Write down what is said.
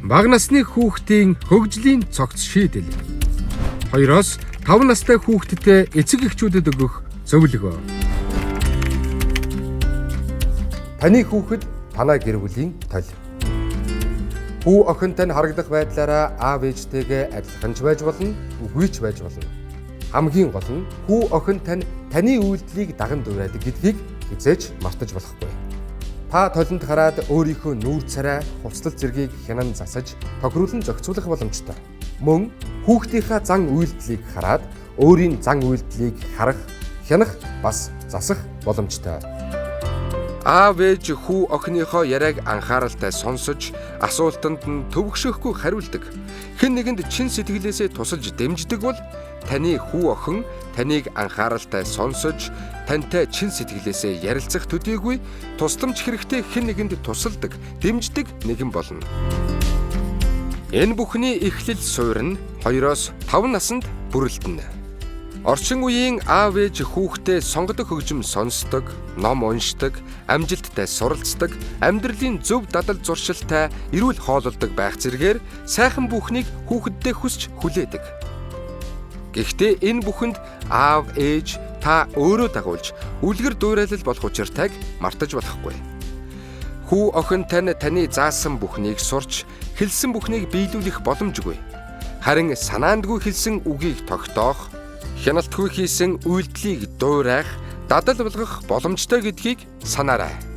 Бага насны хүүхдийн хөгжлийн цогц шийдэл. 2-оос 5 настай хүүхдтэй эцэг эхчүүдэд өгөх зөвлөгөө. Таны хүүхэд танай гэр бүлийн толь. Хүү охин тань харагдах байдлаараа аав ээжтэйгээ адилхан ч байж болно, үгүй ч байж болно. Хамгийн гол нь хүү охин тань таны үйлдэлийг даган дуурайдаг гэдгийг хэзээ ч мартаж болохгүй. Та толинд хараад өөрийнхөө нүүр царай, хувцлал зэргийг хянан засаж, тохируулан зохицуулах боломжтой. Мөн хүүхдийнхаа зан үйлдэлийг хараад өөрийн зан үйлдэлийг харах, хянах бас засах боломжтой. Аав ээж хүү охиныхоо яриаг анхааралтай сонсож, асуултанд нь төвөгшөхгүй хариулдаг. Хэн нэгэнд чин сэтгэлээсээ тусалж дэмждэг бол таны хүү охин таныг анхааралтай сонсож, тантай чин сэтгэлээсээ ярилцах төдийгүй тусламж хэрэгтэй хэн нэгэнд тусалдаг, дэмждэг нэгэн болно. Энэ бүхний эхлэл суурь нь 2-оос 5 насанд бүрэлдэнэ. Орчин үеийн аав ээж хүүхдээ сонгодог хөгжим сонсдог, ном уншдаг, амжилттай суралцдаг, амьдралын зөв дадал зуршилтай эрүүл хооллодог байх зэргээр сайхан бүхнийг хүүхэддээ хүсч хүлээдэг. Гэхдээ энэ бүхэнд аав ээж та өөрөө дагуулж үлгэр дуурайлал болох учиртайг мартаж болохгүй. Хүү охин тань таны заасан бүхнийг сурч, хэлсэн бүхнийг биелүүлэх боломжгүй. Харин санаандгүй хэлсэн үгийг тогтоох, хяналтгүй хийсэн үйлдэлийг дуурайх, дадал болгох боломжтой гэдгийг санаарай.